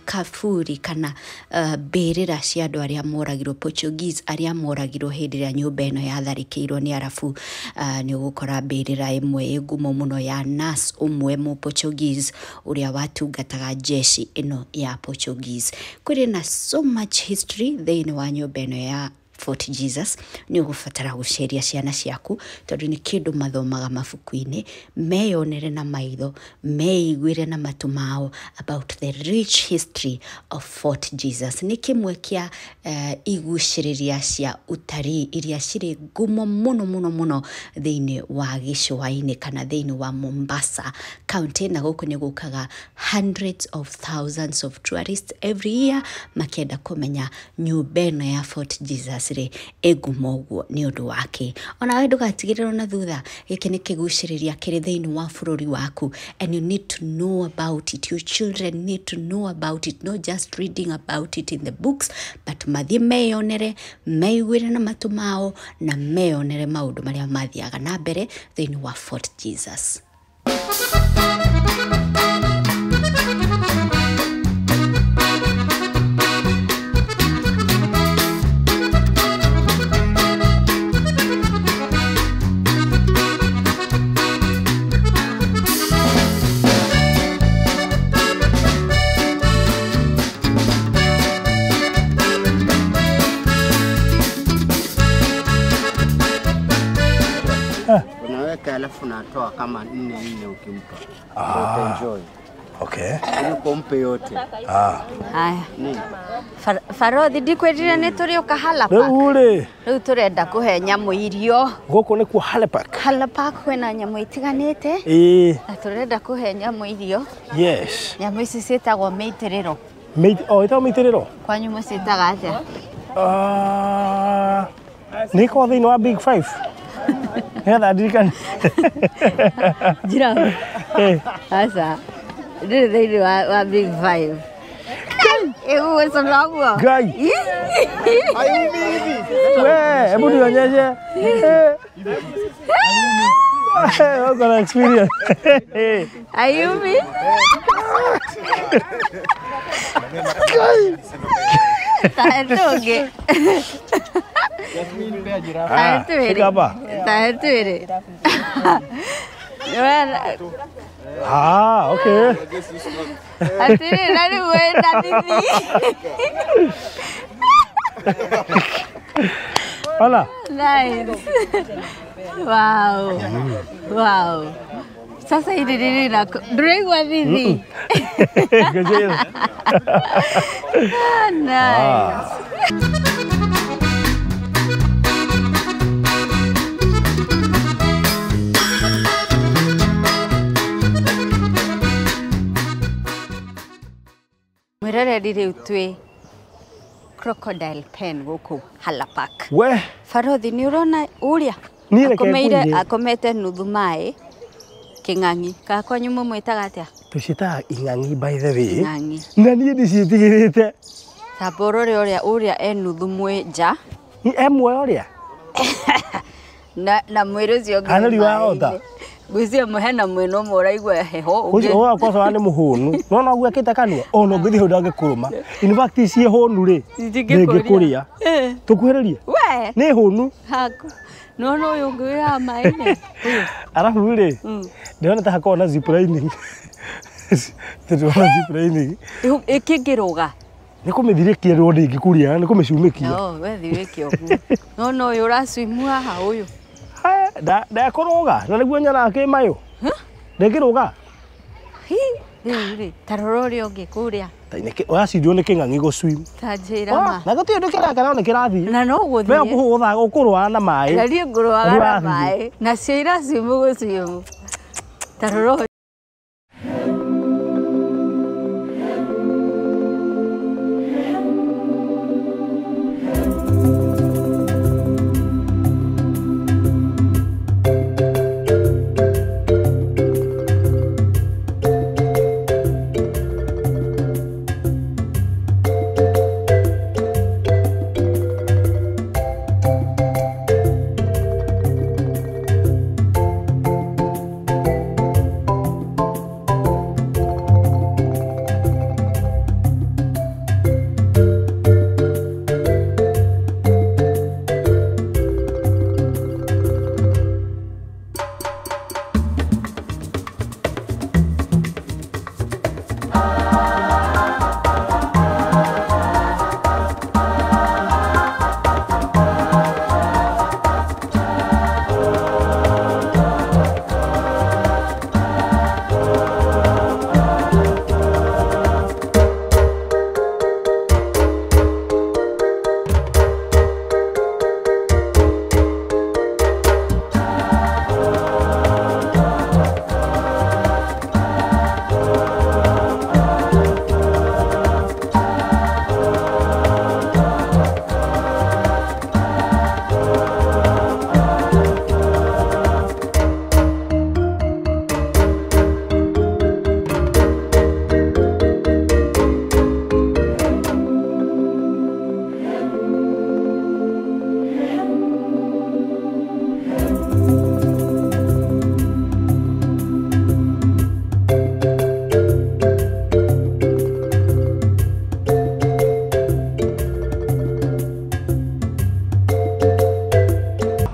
Speaker 3: kaburi kana mbĩrĩra cia andũ arĩa moragirwo Portuguese arĩa moragirwo hĩndĩ ĩrĩa nyũmba ĩno yatharĩkĩirwo nĩ Arabu. Nĩ ũgũkora mbĩrĩra ĩmwe ĩ ngumo mũno ya nurse ũmwe mũ Portuguese ũrĩa watungataga jeshi ĩno ya Portuguese. Kũrĩ na so much history thĩinĩ wa nyũmba ĩno ya Fort Jesus. Nĩ ũgũbatara gũceria ciana ciaku tondũ nĩ kĩndũ mathomaga mabuku-inĩ, meyonere na maitho, meiguĩre na matũ mao about the rich history of Fort Jesus. Nĩ kĩmwe kĩa igucĩrĩria cia utarii iria cirĩ ngumo mũno mũno mũno thĩinĩ wa gĩcũa-inĩ kana thĩinĩ wa Mombasa County, na gũkũ nĩ gũkaga hundreds of thousands of tourists every year makĩenda kũmenya nyũmba ĩno ya Fort Jesus rĩ ĩ ngumo ũguo nĩ ũndũ wake. Onawe ndũgatigĩrĩrwo na thutha, gĩkĩ nĩ kĩgucĩrĩria kĩrĩ thĩinĩ wa bũrũri waku and you need to know about it. Your children need to know about it, not just reading about it in the books, but mathiĩ meyonere, meiguĩre na matũ mao na meyonere maũndũ marĩa mathiaga na mbere thĩinĩ wa Fort Jesus.
Speaker 4: Unaweka alafu unatoa kama 4 ukimpa. Utaenjoy.
Speaker 2: Okay.
Speaker 4: Kuliko mpe yote.
Speaker 1: Haya. Barothi ndikwĩrire nĩ tũrĩũka Hala Park.
Speaker 2: Rĩu rĩ
Speaker 1: Rĩu tũrenda kũhe nyamũ irio.
Speaker 2: gũkũ nĩkuo Hala Park.
Speaker 1: Hala Park kwĩna nyamũ itiganĩte.
Speaker 2: Ĩĩ.
Speaker 1: Na tũrenda kũhe nyamũ irio.
Speaker 2: Yes.
Speaker 1: Nyamũ ici ciĩtagwo mĩitĩrĩro.
Speaker 2: O ĩtagwo mĩitĩrĩro?
Speaker 1: Kwanyu mũciĩtaga atĩa?
Speaker 2: Nĩ ĩkoragwo thĩinĩ wa Big Five. Nĩgetha ndirikane.
Speaker 1: Njira. Aca. Ndĩrĩ thĩinĩ wa Big Five. Ĩgũgũcũna ũguo.
Speaker 2: Ngai. We, hebu nionyeshe. Wako na experience.
Speaker 1: Ayumi. Tahe tũngĩ.
Speaker 2: Shika hapa.
Speaker 1: Tahe twĩrĩ.
Speaker 2: Okay.
Speaker 1: Atĩrĩ na rĩu wĩna thithi.
Speaker 2: Hola.
Speaker 1: Nice. Wow. Wow. Sasa hili nini nako? Ndũraigua thithi?
Speaker 2: Ngojea.
Speaker 1: Nice. Mwĩroreri rĩu twĩ Crocodile Pen gũkũ Hala Park.
Speaker 2: We
Speaker 1: Barothi nĩ ũrona ũrĩa
Speaker 2: Niĩ reke
Speaker 1: akomeire
Speaker 2: ngwĩre.
Speaker 1: Akomete nuthu maĩ kĩng'ang'i kana kwanyu mũmwĩtaga atĩa?
Speaker 2: Tũciĩtaga ing'ang'i, by the way.
Speaker 1: Kĩng'ang'i.
Speaker 2: Na niĩ ndiciĩtigĩrĩte.
Speaker 1: Tamba ũrore ũrĩa ũrĩa e nuthu mwĩ nja.
Speaker 2: E muoyo ũrĩa
Speaker 1: na mwĩrĩ ũcio ũngĩ
Speaker 2: Kana
Speaker 1: wĩ
Speaker 2: riũa ota.
Speaker 1: maĩ-inĩ. Ngwĩciria hena mwena ũmwe ũraigua heho
Speaker 2: ũcio
Speaker 1: ũngĩ
Speaker 2: ũgakwa nĩ mũhũnu nona ũguo ekĩte kanua ona ũngĩthiĩ hau ndangĩkũrũma. In fact, ciĩ hũnu rĩ,
Speaker 1: Citingĩkũrĩa.
Speaker 2: ndĩngĩkũrĩa. Tũkuhĩrĩrie.
Speaker 1: We
Speaker 2: nĩ hũnu.
Speaker 1: Haku nona ũyũ ũngĩ wĩ haha maĩ-inĩ ũyũ.
Speaker 2: Arabu rĩ, ndĩrona ta hakoragwo na zip lining. Ndĩrona zip lining.
Speaker 1: Ĩkĩngĩrũga.
Speaker 2: Nĩ kũmĩthirĩkia rwo, ndĩngĩkũrĩa, nĩ kũmĩcumĩkia.
Speaker 1: No we thirĩkia ũguo nona ũyũ ũracimu haha ũyũ.
Speaker 2: Ndekũrũga na nĩguo nyonaga kĩ mayũ ndĩngĩrũga.
Speaker 1: Hi, rĩu rĩ, ta rora ũrĩa ũngĩ kũrĩa.
Speaker 2: Ũracindirwo nĩ kĩng'ang'i gũswim.
Speaker 1: Ta njĩra ma.
Speaker 2: Na gũtirĩ ũndũ kĩraka no nĩ kĩrathiĩ.
Speaker 1: Na no
Speaker 2: We
Speaker 1: gũthiĩ.
Speaker 2: ũkũhũtha ũkũrũa na maĩ.
Speaker 1: Na niĩ ngũrũaga na
Speaker 2: Ũrathiĩ.
Speaker 1: maĩ nacio iracimu gũcimu. Ta rora ũyũ.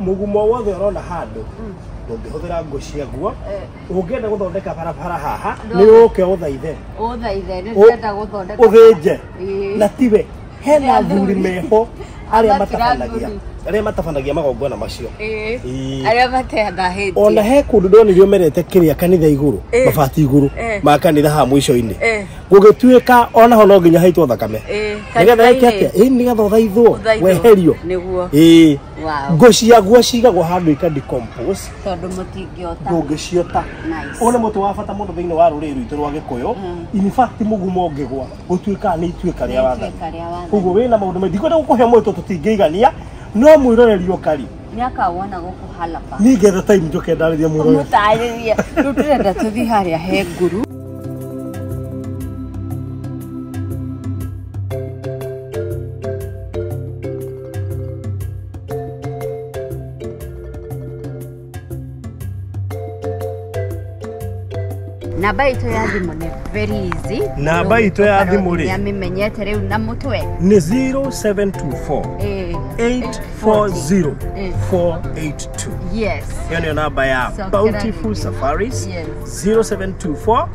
Speaker 2: Mũgumo wothe ũrona handũ ndũngĩhũthĩra ngũ ciaguo. Ũngĩenda gũthondeka barabara haha, nĩ ũke ũthaithe.
Speaker 1: Ũthaithe nĩ ndĩrenda gũthondeka.
Speaker 2: Ũthĩnje.
Speaker 1: Ĩĩ.
Speaker 2: Na tiwe hena
Speaker 1: Nĩ
Speaker 2: athuri
Speaker 1: athuri.
Speaker 2: meho arĩa
Speaker 1: Matirĩ
Speaker 2: matabanagia
Speaker 1: athuri.
Speaker 2: arĩa matabanagia magongona macio.
Speaker 1: Ĩĩ.
Speaker 2: Ĩĩ.
Speaker 1: Arĩa matethahĩtie.
Speaker 2: Ona he kũndũ ndonire ũmerete kĩrĩa kanitha igũrũ,
Speaker 1: Ĩĩ.
Speaker 2: mabati igũrũ ma kanitha haha mũico-inĩ,
Speaker 1: Ĩĩ.
Speaker 2: gũgĩtuĩka onaho no nginya haitwo thakame
Speaker 1: Ĩĩ,
Speaker 2: nĩgetha ĩke
Speaker 1: kanitha-inĩ.
Speaker 2: atĩa? Ĩĩ, nĩgetha ũthaithwo.
Speaker 1: Ũthaithwo.
Speaker 2: Weherio.
Speaker 1: Nĩguo.
Speaker 2: Ĩĩ.
Speaker 1: Wow.
Speaker 2: Ngũ ciaguo cigagwo handũ ika decompose.
Speaker 1: Tondũ mũtingĩota.
Speaker 2: Ndũngĩciota.
Speaker 1: Nice.
Speaker 2: Ũyũ nĩ mũtĩ wa bata mũno thĩinĩ wa rũrĩrĩ rwitũ rwa Gĩkũyũ. In fact, mũgumo ũngĩgwa gũtuĩkaga nĩ ituĩka rĩa
Speaker 1: Nĩ
Speaker 2: wathani.
Speaker 1: ituĩka rĩa wathani.
Speaker 2: Koguo wĩna maũndũ maingĩ, ndikwenda gũkũhe mwĩtũ tũtingĩigania, no mwĩroreri ũkari.
Speaker 1: Nĩakawona gũkũ Hala Park.
Speaker 2: Niĩ ngetha time njoke ndarĩrie mwĩroreri.
Speaker 1: Mũtarĩrie. Rĩu ndĩrenda tũthiĩ harĩa he nguru. Namba itũ ya thimũ nĩ very easy.
Speaker 2: Namba itũ ya thimũ rĩ?
Speaker 1: Nĩamĩmenyete rĩu na mũtwe.
Speaker 2: Nĩ 0724
Speaker 1: Ĩĩ.
Speaker 2: 840
Speaker 1: Ĩĩ.
Speaker 2: 482.
Speaker 1: Yes.
Speaker 2: Hiyo ndio namba ya
Speaker 1: Sokera
Speaker 2: Bountiful
Speaker 1: rĩngĩ.
Speaker 2: Safaris.
Speaker 1: Yes.
Speaker 2: 0724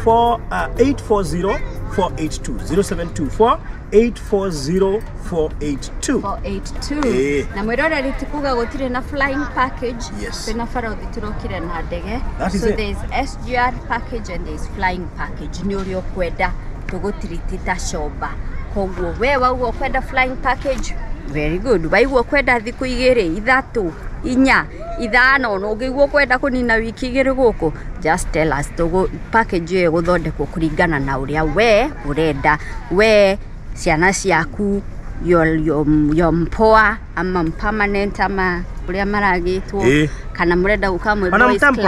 Speaker 2: 4 840 482, 0724 840 482.
Speaker 1: 482.
Speaker 2: Ĩĩ.
Speaker 1: Na mwĩroreri ti kuga gũtirĩ na flying package.
Speaker 2: Yes.
Speaker 1: Twĩna barothi tũrokire na ndege.
Speaker 2: That is
Speaker 1: So
Speaker 2: it.
Speaker 1: there is SGR package and there is flying package. Nĩ ũrĩa ũkwenda tũgũtiriti ta comba. Koguo we waigua ũkwenda flying package, very good. Waigua ũkwenda thikũ igĩrĩ ithatũ, inya ithano no ũngĩigua kwenda kũnina wiki igĩrĩ gũkũ, just tell us, tũgũ package ĩyo ĩgũthondekwo kũringana na ũrĩa we ũrenda, we, ciana ciaku, your mpoa ama permanent ama ũrĩa maragĩtwo, kana mũrenda gũka mwĩ boys club,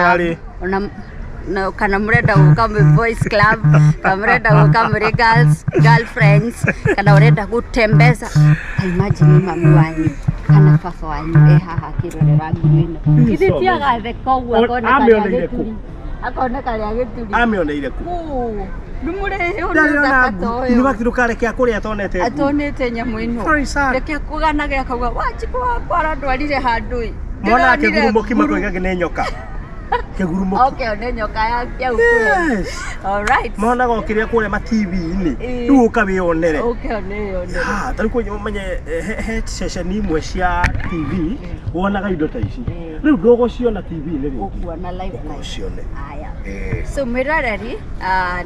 Speaker 1: ona no, kana mũrenda gũka mwĩ boys club, kana mũrenda gũka mwĩ girls girlfriends, kana ũrenda gũtembeza. Imagine mami wanyu kana baba wanyu e haha akĩrorera nguru ĩno, ithe ti agatheka ũguo akoneka rĩa gĩturi,
Speaker 2: amĩoneire kũ?
Speaker 1: Nĩmũrĩhe ũndũ ũthaka ta ũyũ.
Speaker 2: Nĩ wakati ndũkareke akũrĩa atonete
Speaker 1: atonete nyamũ ĩno, reke akũganagĩra akauga Wanjikũ wakwa arandwarire handũ ĩ.
Speaker 2: Mwana kĩgurumo makoiga nĩ nyoka. Kĩgurumo.
Speaker 1: Okay, nĩ nyoka ya ukue. All right.
Speaker 2: Monaga okĩrĩa kũrĩa ma TV-inĩ. Rĩu ũka wĩyonere.
Speaker 1: Ũke wĩyonere.
Speaker 2: Ha, ta rĩu ũmenye he ceceni imwe cia TV wonaga indo ta ici. Rĩu ndũgũciona TV-inĩ rĩngĩ.
Speaker 1: Ũkuona live live.
Speaker 2: Ũgũcione.
Speaker 1: Aya. So mwĩroreri,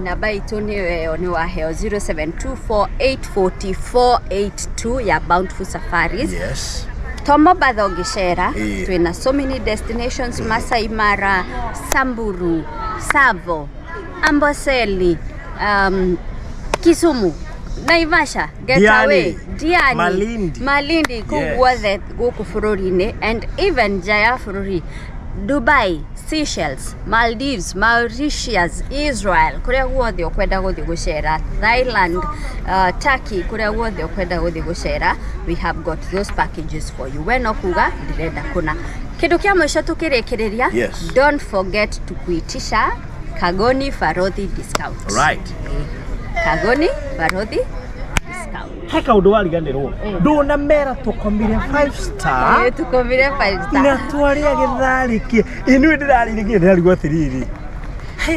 Speaker 1: namba itũ nĩyo ĩyo nĩ waheo 0724840482 ya Bountiful Safaris.
Speaker 2: Yes.
Speaker 1: To Mombatha ũngĩcera, twĩna so many destinations, Masai Mara, Samburu, Tsavo, Amboseli, Kisumu, Naivasha, Getaway, Diani, Malindi, kũu guothe gũkũ bũrũri-inĩ, and even nja ya bũrũri, Dubai, Seychelles, Maldives, Mauritius, Israel, kũrĩa guothe ũkwenda gũthiĩ gũcera, Thailand, Turkey, kũrĩa guothe ũkwenda gũthiĩ gũcera, we have got those packages for you. We no kuga ndĩrenda kũna. Kĩndũ kĩa mũico tũkĩrĩkĩrĩria,
Speaker 2: yes,
Speaker 1: don't forget to kuitisha Kagoni Farodhi discount.
Speaker 2: Right.
Speaker 1: Kagoni Farodhi discount.
Speaker 2: He kaũndũ wariganĩrwo, ndũnamera tũkomire 5 star.
Speaker 1: Tũkomire 5 star.
Speaker 2: Na twarĩa gĩtharĩkie. Ĩ niĩ ndĩrarĩire nginya ndĩrarigwo atĩrĩrĩ.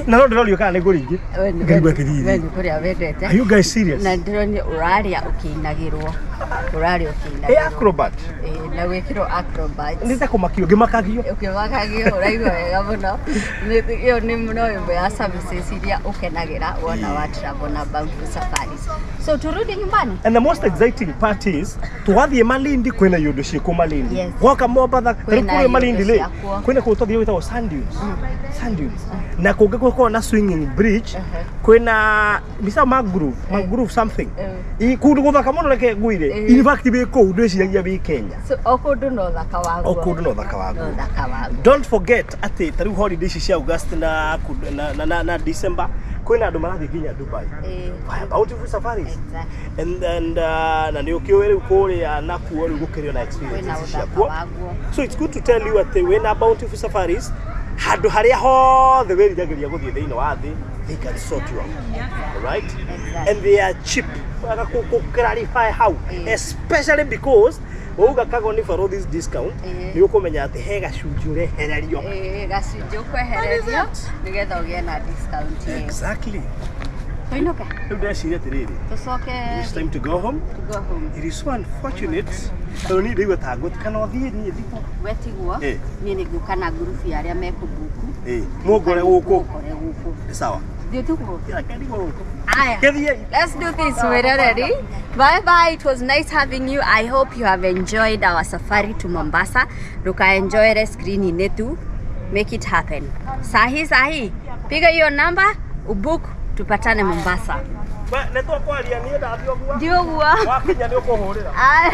Speaker 2: Na no ndĩrorio kana nĩ ngũrĩingĩ. Ngarigwo atĩrĩrĩ.
Speaker 1: We nĩ kũrĩa wendete.
Speaker 2: Are you guys serious?
Speaker 1: Na ndĩronio ũrarĩa ũkĩinagĩrwo. Ũrarĩa ũkĩinagĩrwo.
Speaker 2: Acrobat.
Speaker 1: Na gwĩkĩrwo acrobat.
Speaker 2: Nĩ ta kũmakio ngĩmakagio.
Speaker 1: Ũkĩmakagio ũraigua wega mũno. Ĩyo nĩ no ĩmwe ya services iria ũkenagĩra wona wa travel na Bountiful Safaris. So turudi nyumbani.
Speaker 2: And the most exciting part is twathiĩ Malindi kwĩna iũndũ ciĩkũ Malindi.
Speaker 1: Yes.
Speaker 2: Gwoka Mombatha kũrĩ Malindi rĩ, kwĩna kũu twathiĩ gwĩtagwo Sand Dunes. Sand Dunes. Na kũngĩ gũkoragwo na swinging bridge, kwĩna mbica mangrove, mangrove something. Kũndũ gũthaka mũno reke ngwĩre. In fact wĩ kũu ndwĩciragia wĩ Kenya.
Speaker 1: So o kũndũ no ũthaka waguo.
Speaker 2: O kũndũ no ũthaka waguo.
Speaker 1: No ũthaka waguo.
Speaker 2: Don't forget atĩ ta rĩu holiday ici cia August na December kwĩna andũ marathiĩ nginya Dubai. Bountiful Safaris.
Speaker 1: Exactly.
Speaker 2: And na nĩ ũkĩũĩ rĩu kũrĩa nakuo rĩu gũkĩrĩ na experiences ciakuo. So it's good to tell you atĩ wĩna Bountiful Safaris handũ harĩa hothe wĩriragĩria gũthiĩ thĩinĩ wa thĩ, they can sort you out. Right?
Speaker 1: Exactly.
Speaker 2: And they are cheap. Clarify how, especially because wauga Kagoni Farodhi's discount, nĩ ũkũmenya atĩ he gacunjĩ ũrehererio.
Speaker 1: Gacunjĩ ũkwehererio nĩgetha ũgĩe na discount ĩyo.
Speaker 2: Exactly.
Speaker 1: Tũinũke.
Speaker 2: Rĩu ndeciria atĩrĩrĩ,
Speaker 1: Tũcoke.
Speaker 2: It's time to go home.
Speaker 1: To go home.
Speaker 2: It is so unfortunate. Tondũ niĩ ndaigua ta ngũti kana ũthiĩ niĩ thikũ.
Speaker 1: We tiguo, niĩ nĩ ngũka na ngurubu ya arĩa mekũmbuku.
Speaker 2: Mũngore gũkũ.
Speaker 1: Mũngore gũkũ.
Speaker 2: Sawa.
Speaker 1: Thiĩ tuguo.
Speaker 2: Aya.
Speaker 1: Let's do this. We're ready. Bye bye. It was nice having you. I hope you have enjoyed our safari to Mombasa. Ruka enjoy the screen inetu. Make it happen. Sahi sahi. Piga hiyo namba, ubook, tupatane Mombasa.
Speaker 2: Ndio guo.
Speaker 1: Ndio guo.
Speaker 2: Wakinya nĩ ũkũhũrĩra.
Speaker 1: Aya.